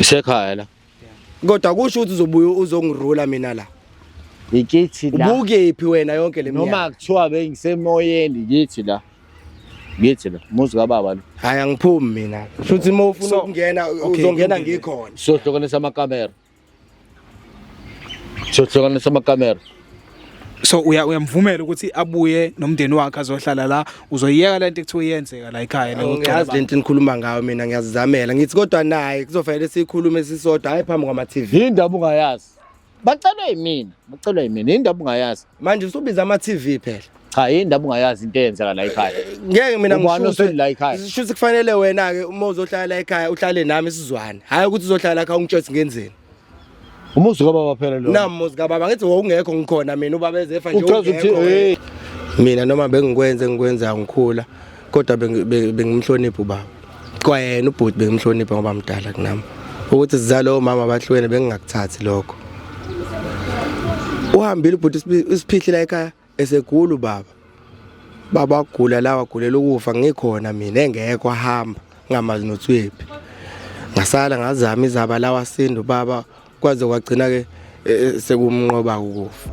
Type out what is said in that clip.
Isekhaya la. Kodwa kusho ukuthi uzobuya uzongirula mina la. Ikithi la. Ubukephi wena yonke le Noma minyaka? kuthiwa bengisemoyeni kithi la. Kithi la, umuzi kababa lo. Hayi angiphumi mina. Shuthi uma ufuna So- ukungena Okay, uzongena kulungile. ngikhona. Sohlukanisa amakamera. Sohlukanisa amakamera. So uya uyamvumela ukuthi abuye nomndeni wakhe azohlala la uzoyiyeka lento ekuthiwa iyenzeka la ekhaya le Ngiyazi lento enikhuluma ngayo mina ngiyazizamela. Ngithi kodwa naye kuzofanele sikhulume sisodwa hayi phambi kwama TV. Yindaba ungayazi. Bacelwe yimina, bacelwe yimina. Yindaba ungayazi. Manje usubiza ama TV phela. Cha, yindaba ungayazi into eyenzeka la ekhaya. Ngeke mina Ubani osele la ekhaya? Shuthi kufanele wena ke uma uzohlala la ekhaya uhlale nami sizwane. Hayi ukuthi uzohlala la ekhaya ungitshele ukuthi ngenzeni. Umuzi kababa phela lo. Nami muzi kababa ngithi wawungekho ngikhona mina ubaba ezefa nje Uchaza ukuthi ungekho. hey Mina noma bengikwenze ngikwenza ngikhula kodwa bengimhlonipha ubaba. Kwayena ubhuti bengimhlonipha ngoba mdala kunami. Ukuthi sizale omama abahlukene bengingakuthathi lokho. Uhambile ubhuti isiphihli la ekhaya esegula ubaba. Baba wagula la wagulela ukufa ngikhona mina engekho ahamba ngamazi nokuthi uyephi. Ngasala ngazama izaba la wasinda ubaba kwaze kwagcina ke sekumnqoba ukufa.